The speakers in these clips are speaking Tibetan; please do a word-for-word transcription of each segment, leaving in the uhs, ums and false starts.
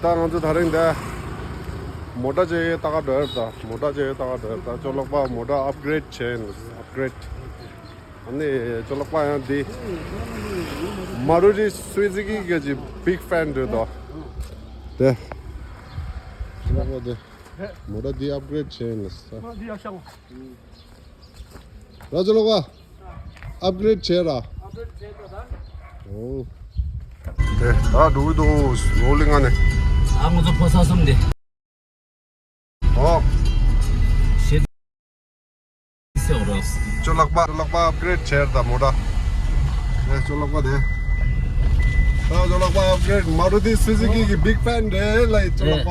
ད་ང་ཚོ་དེ་རིང་འདི་མོ་ཊ་ཅིག་ལྟ་ག་འགྲོ་ཡོད་ད། མོ་ཊ་ཅིག་ལྟ་ག་འགྲོ་ཡོད་ད། ཅོ་ལགས་པ་མོ་ཊ་ཨབ་གྷི་རེཌ་བྱས་ཡིན། ཨབ་གྷི་རེཌ། ཨ་ནི་ཅོ་ལགས་པ་ཡང་འདི་མ་རུ་ཏི་སུ་ཛུ་ཀི་གི་ཅིག་བིག་ཕེན་རེད་དོ། དེ་ཅོ་ལགས་པ་དེ་མོ་ཊ་འདི་ཨབ་གྷི་རེཌ་བྱས་ཡིན་ལ་ས། ར་ཅོ་ལགས་པ། ཨབ་གྷི་རེཌ་བྱས་ར། ཨོ། དེ་ད་འགྲོ་གི་འདུག་ལོ་ལི་ང་ནས། ཨ་ང་ཚོ་ཕོ་ས་གསུམ་དེ། ཨོ། ཤེས་སེ་འོ་རོ། ཅོ་ལགས་པ་ཅོ་ལགས་པ་ཨབ་གྷི་རེཌ་བྱས་ར་ད་མོ་ཊ། དེ་ཅོ་ལགས་པ་དེ། ད་ཅོ་ལགས་པ་ཨབ་གྷི་རེཌ་མ་རུ་ཏི་སུ་ཛུ་ཀི་གི་བིག་ཕེན་རེད་ལ་ཅོ་ལགས་པ།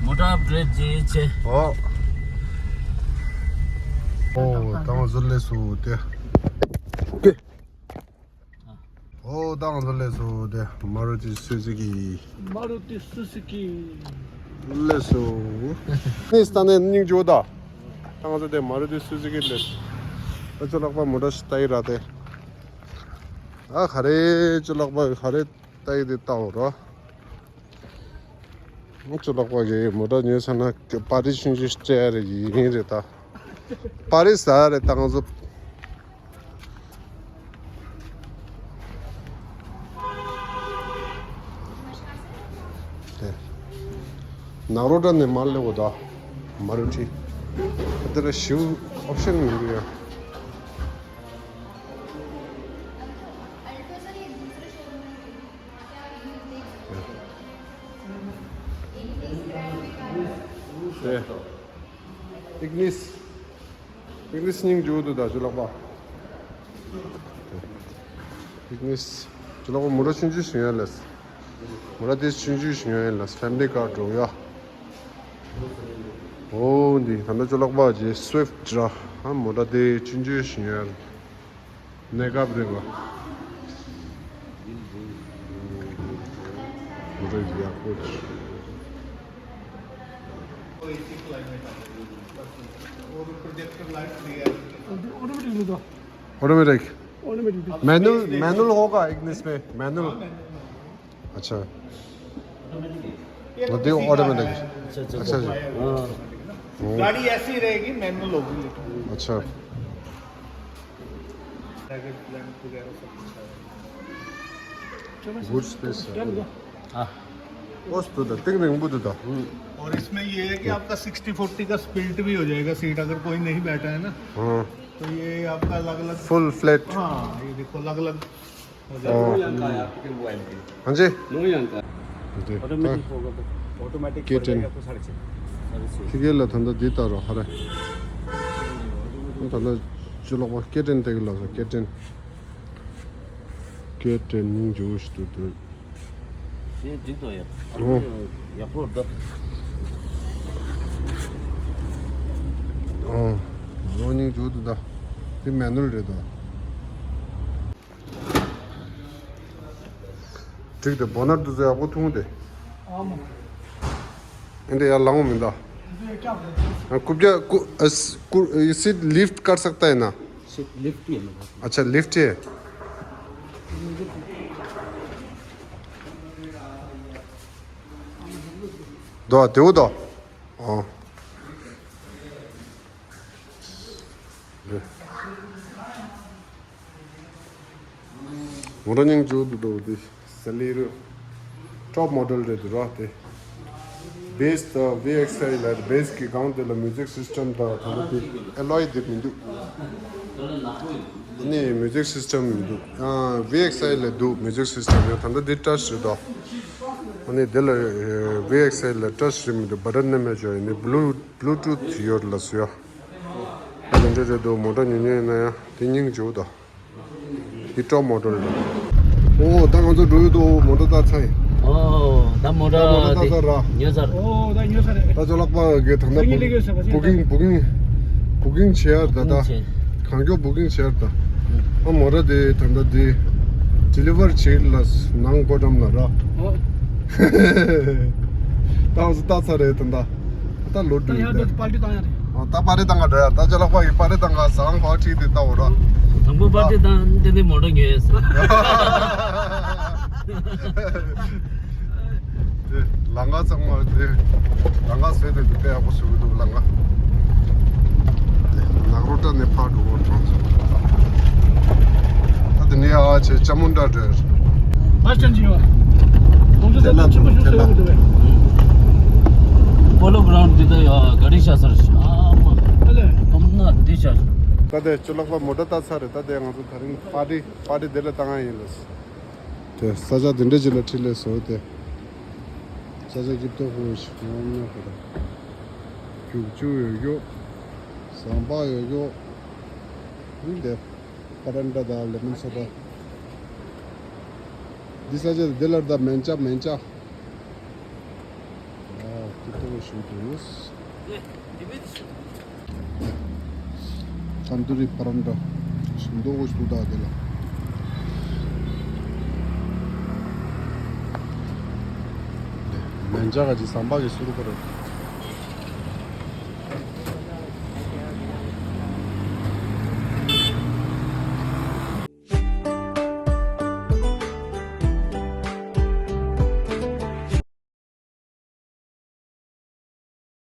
མོ་ཊ་ཨབ་གྷི་རེཌ་བྱས་བྱས། ཨོ། ཨོ་ད་ང་ཚོ་སླེབས་སོང་དེ། ཨོ་ད་ང་ཚོ་སླེབས་སོང་དེ་མ་རུ་ཏི་སུ་ཛུ་ཀི། མ་རུ་ཏི་སུ་ཛུ་ཀི། སླེབས་སོང་། ནི་ས་ནས་སྙིང་རྗེ་པོ་ད། ད་ང་ཚོ་དེ་མ་རུ་ཏི་སུ་ཛུ་ཀི་སླེབས། ད་ཅོ་ལགས་པ་མོ་ཊ་ཞིག་ལྟ་ཡི་ར་དེ། ཨ་ག་རེ་ཅོ་ལགས་པ་ག་རེ་ལྟ་ཡི་དེ་ལྟ་འོ་ར། ཅོ་ལགས་པ་གིས་མོ་ཊ་ཉོས་ཚར་ན་པར་ཊི་ཆུང་ཆུང་སྤྲད་ཡ་རེད་ཡིན་རེད་ད། པར་ཊི་ཟ་ཡ་རེད་ད་ང་ཚོ། དེ། ནག་རོ་ཊ་ནས་མར་སླེབས་འོ་ད། མ་རུ་ཏི། དེ་ལ་ཞིའུ་ཨོབ་ཤན་མི་འདུག་ཡ། དེ། ཨིག་ནིས། ཨིག་ནིས་སྙིང་རྗེ་པོ་འདུག་ད་ཅོ་ལགས་པ། ཨིག་ནིས། ཅོ་ལགས་པ་མོ་ཊ་ཆུང་ཆུང་ཞིག་ཡོད་ལས། མོ་ཊ་དེ་ཆུང་ཆུང་ཞིག་ཡོད་ལས་ཕེ་མི་ལི་ཀར་འགྲོ་ཡ། ཨོ་འདི་ད་ལྟ་ཅོ་ལགས་པ་ཇེ་སུ་ཝིཕ་ཊི་ར། ཨ་མོ་ཊ་དེ་ཆུང་ཆུང་ཞིག་ཡོད། གནས་སྐབས་རེད་པ། རེད་ཡག་པོ་ཅིག automatic. Manual, manual होगा इग्निस में, मैनुअल। अच्छा। ये तो वो भी ऑटोमेटिक। अच्छा, अच्छा, अच्छा। हाँ। गाड़ी ऐसी रहेगी, मैनुअल होगी लेकिन। अच्छा। गुड स्पेस है। हाँ। बस तो दा, टिंग टिंग बुदु दा। और इसमें ये है कि आपका सिक्सटी फोर्टी का स्प्लिट भी हो जाएगा सीट, अगर कोई नहीं बैठा है ना। हाँ। तो ये आपका अलग अलग। Full flat. हाँ, ये देखो अलग अलग। โอ้ ยังไงครับ พี่เก่งบวย อันสิ น้องยังไง อันสิ ऑटोमेटिक होगा तो। ऑटोमेटिक เกียร์เต็น पड़ जाएगा आपको साढ़े छः। साढ़े छः। ที่เกียร์ละทันตาดีตาหรอฮะเร่ ทันตาจุลอกว่าเกียร์เต็นเต็กละเกียร์เต็น เกียร์เต็นนิ่งจูสตูตู ये जिंदो यार। โอ้ या फोर द। โอ้ โอ้นิ่งจูตูตา ที่แมนนวลเรตา འགྲིག་སྟེ་བོ་ནར་དུ་ཚོ་ཡག་པོ་ཐུང་སྟེ། ཨ་མ། ཨེ་འདྲ་ཡར་ལངས་མི་འདུག་ཨ་རྐུབ་བཀྱག་རྐུ- ཨ་རྐུ- ये सीट लिफ्ट कर सकता है ना? सीट लिफ्ट ही है मेरे पास। अच्छा, लिफ्ट है। दो आते हो दो। हाँ। མོ་ཊ་སྙིང་རྗེ་པོ་འདུག་དེ་སི་ལི་རི་ཊོབ་མོ་ཌེལ་རེད་འདུག་ར། དེ་བེ་སི་དང་ཝི་ཨེགས་ཨའི་ལ་བེ་སི་གི་སྒང་དེ་ལ་མིའུ་ཛིག་སིས་ཊམ་དང་ད་ལྟ་དེ་ཨེ་ལོའི་དེ་མི་འདུག་ནི་མིའུ་ཛིག་སིས་ཊམ་མི་འདུག་ཨ་ཝི་ཨེགས་ཨའི་ལ་འདུག་མིའུ་ཛིག་སིས་ཊམ། ཡང་ད་ལྟ་དེ་ཊཆ་རེད་དོ། ཨ་ནི་དེ་ལ་ཝི་ཨེགས་ཨའི་ལ་ཊཆ་རེད་མི་འདུག་བ་ཊན་ནི་མེད་ཅོ་ཡིན་ནི་བླུ་བླུ་ཊུ་ཐི་ཡོད་ལ་སུ་ཡ། དེ་འདྲ་རེད་འདུག་མོ་ཊ་ཉོ་ཉོ་ཡིན་ན་ཡང་དེ་སྙིང་རྗེ་པོ་དང་། དེ་ཊོབ་མོ་ཌེལ་རེད། ཨོ་ད་ང་ཚོ་འགྲོ་ཡི་འདུག་མོ་ཊ་ད་ཚ་ཡིན། ཨོ་ད་མོ་ཊ་ད་མོ་ཊ་ད་དེ་ཚ་ར། ཉོས་ཚར། ཨོ་ད་ཉོས་ཚར་རེད། ད་ཅོ་ལགས་པ་གི་ད་ན་སང་ཉིན་སླེབས་ཡོད་ཟེར་བ་བུ་ཀིང་བུ་ཀིང་བུ་ཀིང་བྱེད་ཡ་ད་ད། བུ་ཀིང་བྱེད། གང་མགྱོགས་བུ་ཀིང་བྱེད་ཡ་ད། ཨ་མོ་ཊ་དེ་ད་ད་དེ་ཌི་ལི་ཝར་བྱེད་ལ་ནང་སྒོ་འགྲམ་ལ་ར། ཨོ། ད་ང་ཚོ་ད་ཚ་རེད་ད་ད། ད་ལོ་ད་དྲུག་ཡང་ད་ད་པར་ཊི་བཏང་ཡ་རེད། ཨ་ད་པར་ཊི་བཏང་ག་འགྲོ་ཡ། ད་ཅོ་ལགས་པ་ཡི་པར་ཊི་བཏང་ག་ཟང་ཧོ་ཁྲིད་དེ་ལྟ་འོ་ར། དང་པོ་པར་ཊི་བཏང་དེ་ནས་མོ་ཊ་ཉོས་ཡ་ཟེར། ལམ་ཁ་ཚང་མ་དེ། ལམ་ཁ་བཟོས་ཏེ་འདུག་དཔེ་ཡག་པོ་བཟོས་ཀྱི་འདུག་ལམ་ཁ། དེ་ནག་རོ་བྲག་ནས་ཕར་འགྲོ་དགོས་གྲོང་ཚོ། ད་དེ་ནས་ཨ་ཆེ་ལྕམ་མོ་འདྲ་འདྲ། ཨ་ཅན་ཇི་ཡོད། གྲོང་ཚོ་དེ་ལ་ཆེན་པོ་ཞིག་བཟོས་ཡོད་འདུག་པོ་ལོ་གྷ་རའུན་ཌི་འདི་ད་ཡ་ག་རེ་བྱ་ས་རེད། ཨ་མ། ཨ་ལས། སྐམ་ན་འདི་བྱ། ད་དེ་གཙུག་ལག་པ་མོ་ཊ་ལྟ་ཚར་རེད། ད་དེ་ང་ཚོ་དེ་རིང་པར་ཊི་པར་ཊི་དེ་ལ་བཏང་ཡ་ཡིན་ལ། དེ་ས་ཆ་དེ་འདྲ་ཅིག་ལ་ཁྲིད་ལས་བཟོ་དེ། ས་ཆ་སྐྱིད་པོ་ཞིག་ངོ་མ་ཁོ་ད། རྒྱུག་ཆུ་ཡོད་ཡོད། ཟམ་པ་ཡོད་ཡོད། འདི་འདི་པ་རན་ཌ་དང་ལེ་མོན་སོ་ཌ། འདི་ས་ཆ་དེ་ལ་ད་མན་ཅ་མན་ཅ། ཨ་སྐྱིད་པོ་ཞིག་འདུག་ཐན་དུ་རི་པ་རན་ཌ། ཞིམ་མདོག་ཞིག་འདུག་ད་དེ་ལ། མན་ཅ་ག་ཅིག་ཟམ་པ་གི་ཟུར་པ་རེད།